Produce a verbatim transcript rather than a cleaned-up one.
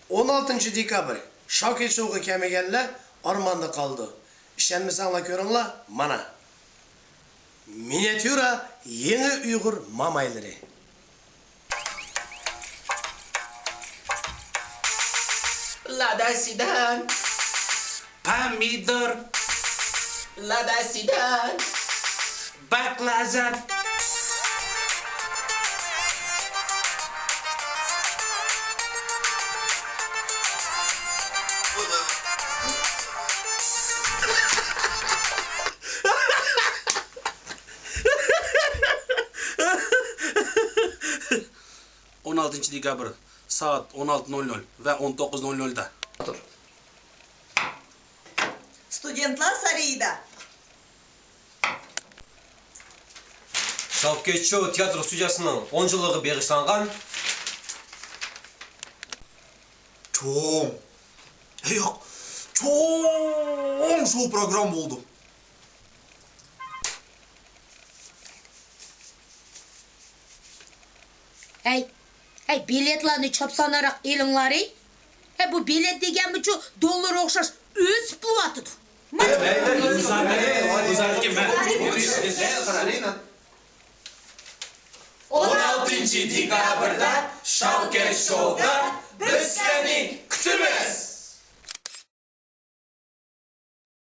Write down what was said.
ئون ئالتىنچى دېكابىر شاۋكەت شوۋغا كەلمىگەنلەر ئارماندا قالىدۇ. ئىشەنمىسەڭلار كۆرۈڭلار، مانا. مىنىياتيۇرا يېڭى ئۇيغۇر مامايلىرى. لادا سىدان. پەمىدۇر. لادا سىدان. بەك لەززەت. ئون ئالتىنچى دېكابىر، سائەت ئون ئالتە نول نول ۋە ئون توققۇز نول نولدا. ستۇدېنتلار سارىيىدا. شاۋكەت شوۋ تىياتىر ستۇدىيەسىنىڭ ئون يىللىقىغا بېغىشلانغان چوڭ، ياق، چوڭ شوۋ پروگرامما بولىدۇ. ھەي، ھەي، بېلەتلەرنى چاپسانراق ئېلىڭلارى. ھەي، بۇ بېلەت دېگەنمۇچۇ دوللار ئوخشاش ئۆسۈپ بولۇۋاتىدۇ. ئون ئالتىنچى دېكابىردا شاۋكەت شوۋدا بىز سىلەرنى كۈتىمىز.